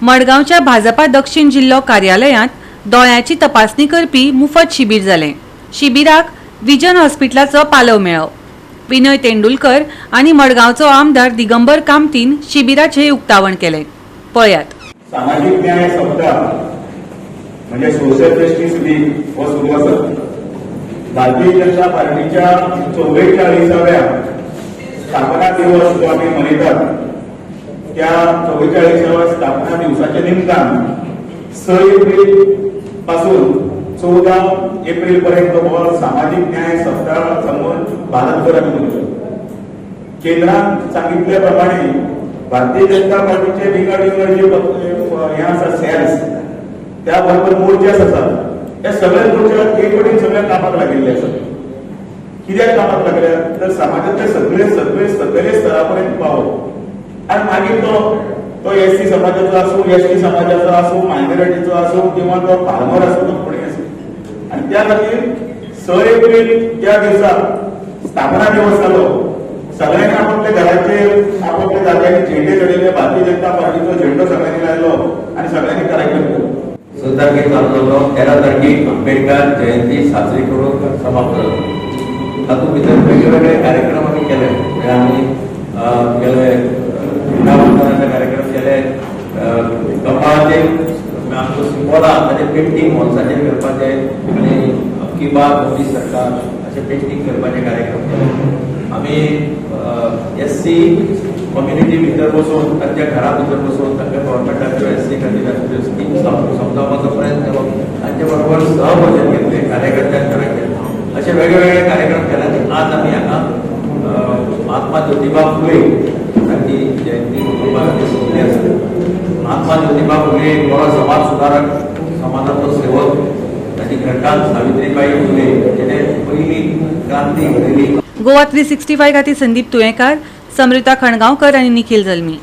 मडगांवच्या भाजपा दक्षिण जिल्लो कार्यालयांत दोळ्यांची तपासणी करपी मुफत शिबीर जालें. शिबिराक विजन हॉस्पिटलाचो पालव मेळ्ळो. विनय तेंडुलकर आनी मडगांवचो आमदार दिगंबर कामतीन शिबिराचें उक्तावण केलें. पळयात. सामाजीक न्याय सप्ताह म्हणजे सोशल जस्टीस वीक हो सुरू आसा. भारतीय जनता पार्टीच्या 44व्या स्थापना दिवस जो आमी मनयतात, त्या 44व्या स्थापना दिवसाच्या निमतान 6 एप्रिल पासून 14 एप्रिल पर्यंत हो सामाजीक न्याय सप्ताह समोर भारतभर आमी मनयतात. केंद्रान सांगितल्या प्रमाणे भारतीय जनता पार्टीचे विंगड विंगड जे हे आसा सेल्स, त्या बरोबर मोर्चेस आसात. हे सगळे मोर्चे एक कडेन सगळे कामाक लागिल्ले आसात. कित्याक कामाक लागल्या तर समाजातले सगळे सगळे सगळे स्तरा पर्यंत पावप आणि मागीर तो तो एससी समाजाचो आसूं, एसटी समाजाचो आसूं, मायनॉरिटीचो आसूं किंवा तो फार्मर आसूं, तो कोणूय आसूं. आणि त्या खातीर 6 एप्रिल ज्या दिवसा स्थापना दिवस जालो, सगळ्यांनी आपापल्या घराचेर, आपापल्या जाग्यांनी झेंडे चडयले, भारतीय जनता पार्टीचो झेंडो सगळ्यांनी लायलो आणि सगळ्यांनी कार्यक्रम केलो. 6 तारखेक चालू जालो, 13 तारखेक आंबेडकर जयंती साजरी करून समाप्त जालो. तातूंत भितर वेगळे वेगळे कार्यक्रम आमी केले. म्हणजे आमी केले झेंडावंदनाचे कार्यक्रम केले, कमळाचे आमचो सिंबॉल आहा ताचे पेंटींग वॉल्साचेर करपाचे आनी "अबकी बार मोदी सरकार" अशें पेंटींग करपाचे कार्यक्रम केले. आमी एस सी कम्युनिटी भितर बसून, तांच्या घरा भितर बसून तांकां गव्हर्मेंटाच्यो एस सी खातीर आसच्यो स्किम्स समजावपाचो प्रयत्न केलो. तांचे बरोबर सहभोजन घेतले कार्यकर्त्यांक केले. असे वेगळे वेगळे कार्यक्रम केले आनी आज आमी हांगा महात्मा ज्योतिबा फुले तांची जयंती मनोवपाक आमी जमिल्ले आसा. महात्मा ज्योतिबा फुले एक बरो समाज सुधारक, समाजाचो सेवक. ताची घरकान्न सावित्रीबाई फुले, जेणे पहिली क्रांती घडयली. गोवा 365 खातीर संदीप तुयेंकार, समृता खणगांवकर आनी निखिल जल्मी.